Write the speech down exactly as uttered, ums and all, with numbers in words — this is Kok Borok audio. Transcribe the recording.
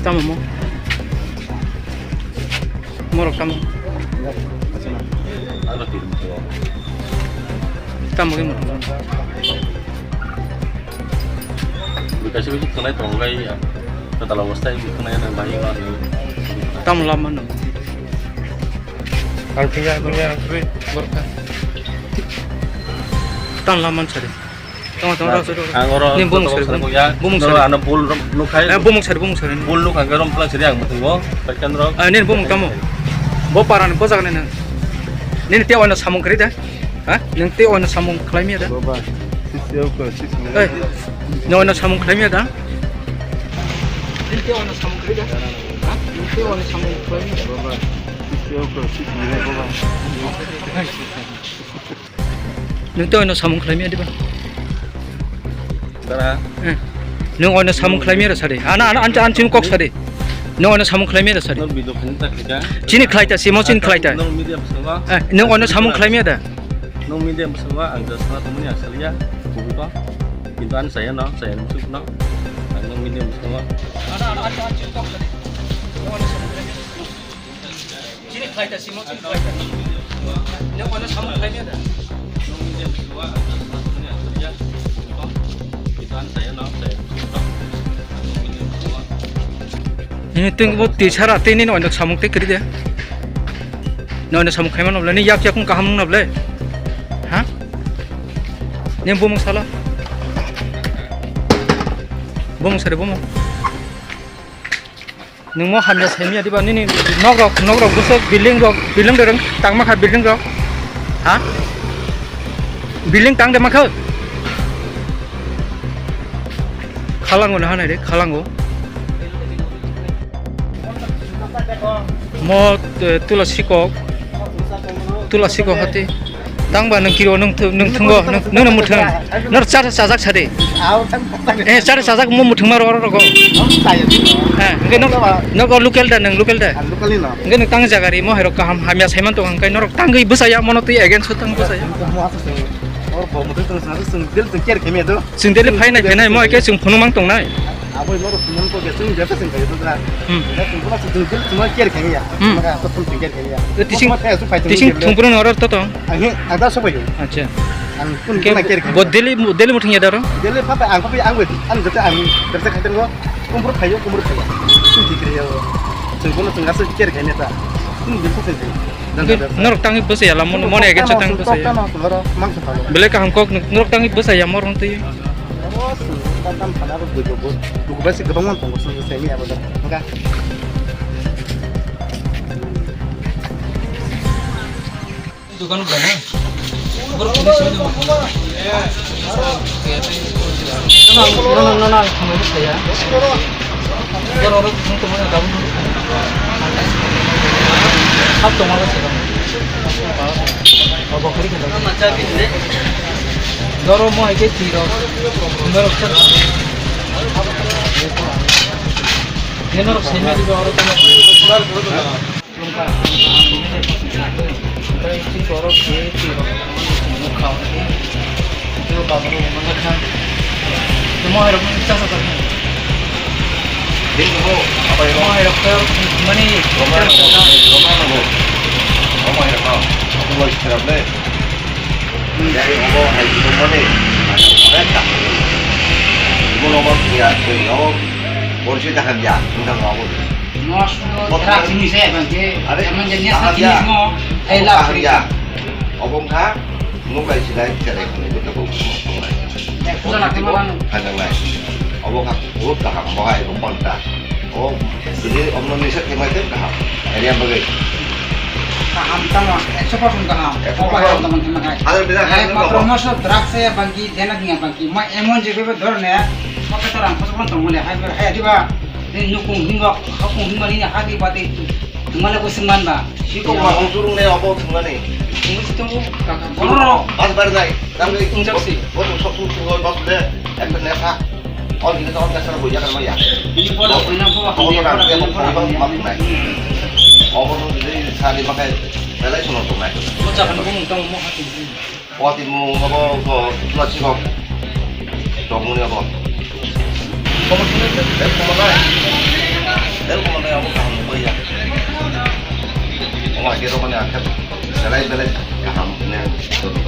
Tamo mo? Morok tamo? Tamo ke morok? Bikasi bisi tunai tonggai ya. Total obostai tunai na bai ma. Tamo lama no? Ang tinggal punya. Borka. Tamo lama sari. Tong tong rok sori. Ang oro ni bumung sori, bumung sori. Ano bul nukhai. Eh, bumung sori, bumung sori. Bul nukhai rom plang sori ang mutungo. Pakan rok. Ah, ni bumung tamo. Bo paran bo jaga ni. Ni te ono samung kri da. Ha? Nang te ono samung khlai miya da. Baba, sisi oko sisi. Eh, no ono samung khlai miya da. Ni te ono samung kri da. Ha? Ni te ono samung khlai miya da. Baba, sisi oko sisi baba. Nwng tei oino samung khlai maya diba? Dara. Eh. Nwng oino samung khlai maya da sari. Ana, ana, ancha, ancha kok sari. Nwng oino samung khlai maya da sari. Nwng video khani ta khlai ka? Chini khlai ta, simo chini khlai ta. Nwng media bwskango. Eh, nwng oino samung khlai maya da? Nwng media bwskango, ang just sana tongmani ang salia. Kubui ko. Kintu ani saya no, saya no, suk no. Ang nwng media bwskango. Ana, ana, ancha, ancha kok sari. Nwng oino samung khlai maya da? Chini khlai ta, simo chini khlai ta. Nwng oino samung khlai maya da? Nini twng bo twi sara tei nini oino samung tei kwrwi de. Nwng oino samung khlai mano bwle, nini yak yak wng kaham wng na bwle. Ha? Nini bumung sala. Bumung sari bumung. Nwng mo hamya saimya diba nini nok rok, nok rok bwswk building rok, building rok tangma kha building rok. Ha? Building tang de ma kha? Khalango na hanai de, khalango. Mo, eh, tula sikok, tula sikok hati. Tang ba nwng kiro nwng thu-, nwng thungo, nwng, nwng no muthung. Nor char chajak sadi. Eh, char chajak mo muthung maro oro rogo. Eh, hwnkhe nok, nok o local da, nwng local da. Hwnkhe nwng tang jaga ri mo hairok kaham hamya saiman tong hwnkhe norok tangwi bwsaya mono twi against o tang bwsaya. Chwng daily phainai phainai mo hai khe chwng phunuk mang tongnai. Aboni norok phunuk ko khe chwng bebsa chwng khayo da. Hmm. Chwng phunuk chwng daily chwng care khaimaya. Hmm. Maka to phunuk chwng care khaimaya. Tising, tising thungphuru norok to tong. Ang he, ang da sobai. Acha. Ang kun khe kuna care khe. Bo daily, daily muthung ya daro? Daily pha pha ang pha pha ang wait. Ang jate ang berse khaiteng go. Kumbur phayo, kumbur phayo. Kun thik riya. Chwng bono chwng aswk care khaina ta. Kun bisa se. Norok tangwi bwsaya la mon, mon ege cha tang bwsaya. Belai kaham kok norok tangwi bwsaya mor hon twi. Tam tam thana bo dugo bo. Dugo ba se gabang man tongo sung se mi abo da. Enggak. Dukan bukan ya? Borok kini sini dong. Nana, nana, nana, nana, saya. Borok kini teman kamu. Hap teman saya. Apa kali kita? Doro mo hai ke tiro. Doro. Doro semi di doro. Tei twi borok khe twi rok mokha hwnwi tei o bazar o mangkha. Tei mohai rok wngkha chasa chasa. Bini bo abai rok. Mohai rok khe mani romano bo, romano bo. O mohai rok no. Aku lagi serap le. Dari obo hai tongmani. Ada mereka. Ibu nomor punya, punya. Borsi tahan ya, tentang apa? Mos, drugs ni se bang ke, are, emang jenis tahan jenis ya. Mo, obo ai la tahan ya. Obo wngkha, mobile silai, cherai hwnwi, beto bo tongnai. Eh, puja na kema lang. Phainangnai. Obo kha, buhut kaham, bo hai, bo konta. O, bini omno nisa kema khe kaham. Area bagwi. Kaham tamo, ekso percent kaham. Ekso percent. Obo hai tamo kema khai. Ada bida hai. Eh, makro moso drugs se bang ki, dena dinga bang ki. Ma emon je bebe dhorone, soke to rang koso kono tongmole, hai, hai, diba? Ni nukung himba, hakung himba ni hadi badi, tumala ko siman ba. Siko ma hong turung ne abo thumani. Tumsi tongo, kaka. Bono. Bas bar nai. Tang ni. Ungjak si. Bo to sok sok sok bas de. Ek ne kha. Ol ni to ol ka sar bo ya kan ma ya. Bini bola koina bo. Bo to kan bo ko ba ma nai. Obo to de sari ma kai. Belai sono to nai. Mo chakan bo mung tang mo hati. Poti mo abo ko tula chikok. Tongmuni abo. Komo tuni, komo nai. Omo age romani angkhe belai belai kaham ne.